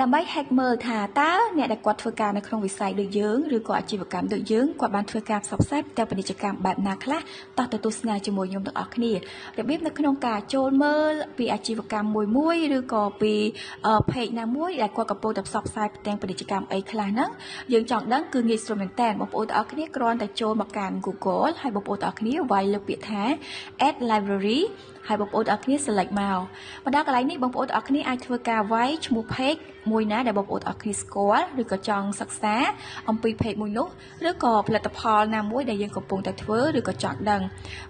ដើម្បី hack មើលថាតើអ្នកដែលគាត់ធ្វើការនៅក្នុងវិស័យដូចយើងឬក៏អាជីវកម្មដូចយើងគាត់បានធ្វើការផ្សព្វផ្សាយផ្ទាំងពាណិជ្ជកម្មបែបណាខ្លះតោះទៅទស្សនាជាមួយខ្ញុំទាំងអស់គ្នារបៀបនៅក្នុងការចូលមើលពីអាជីវកម្មមួយមួយឬក៏ពី page ណាមួយដែលគាត់កំពុងតែផ្សព្វផ្សាយផ្ទាំងពាណិជ្ជកម្មអីខ្លះហ្នឹងយើងចង់ដឹងគឺងាយស្រួលមែនតើបងប្អូនទាំងអស់គ្នាគ្រាន់តែចូលមកកាន់ Google ហើយបងប្អូនទាំងអស់គ្នាវាយលើពាក្យថា ad library ហើយបងប្អូនទាំងអស់គ្នា select មកមកដល់កន្លែងនេះបងប្អូនទាំងអស់គ្នាអាចធ្វើការវាយឈ្មោះ page មួយណាដែលបងប្អូនទាំងអស់គ្នាស្គាល់ឬក៏ចង់សិក្សាអំពី page មួយនោះឬក៏ផលិតផលណាមួយដែលយើងកំពុងតែធ្វើឬក៏ចង់ដឹង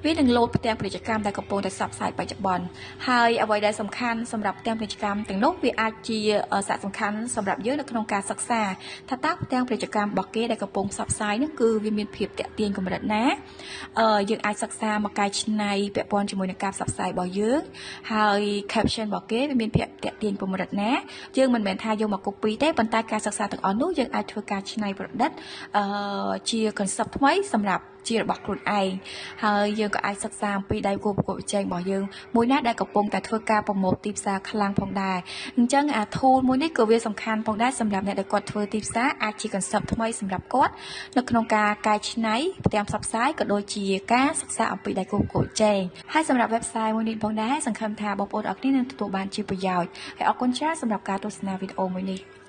វានឹងលោតផ្ទាំងពាណិជ្ជកម្មដែលកំពុងតែផ្សព្វផ្សាយបច្ចុប្បន្នហើយអ្វីដែលសំខាន់សម្រាប់ផ្ទាំងពាណិជ្ជកម្មទាំងនោះវាអាចជាសារៈសំខាន់សម្រាប់យើងនៅក្នុងការសិក្សាថាតើផ្ទាំងពាណិជ្ជកម្មរបស់គេដែលកំពុងផ្សព្វផ្សាយនោះគឺវាមានភាពទាក់ទាញកម្រិតណាយើងអាចសិក្សាមកកែច្នៃពាក់ព័ន្ធជាមួយនឹងការផ្សព្វផ្សាយរបស់យើងហើយ caption របស់គេវាមានភាពទាក់ទាញកម្រិតណាយើងមិនមែនថាយកមក copy ទេប៉ុន្តែការសិក្សាទាំងអស់នោះយើងអាចធ្វើការច្នៃប្រឌិតជា concept ថ្មីសម្រាប់ជារបស់ខ្លួនឯងហើយយើងក៏អាចសិក្សាអំពីដៃគូប្រកួតប្រជែងរបស់យើងមួយណាដែលកំពុងតែធ្វើការ promote ទីផ្សារខ្លាំងផងដែរអញ្ចឹងអា tool មួយនេះក៏វាសំខាន់ផងដែរសម្រាប់អ្នកដែលគាត់ធ្វើទីផ្សារអាចជា concept ថ្មីសម្រាប់គាត់នៅក្នុងការកែច្នៃផ្ទាំងផ្សព្វផ្សាយក៏ដូចជាការសិក្សាអំពីដៃគូប្រកួតប្រជែងហើយសម្រាប់ website មួយនេះផងដែរសង្ឃឹមថាបងប្អូនអរគ្នានឹងទទួលបានជាប្រយោជន៍ហើយអរគុណច្រើនសម្រាប់ការទស្សនាវីដេអូមួយនេះ។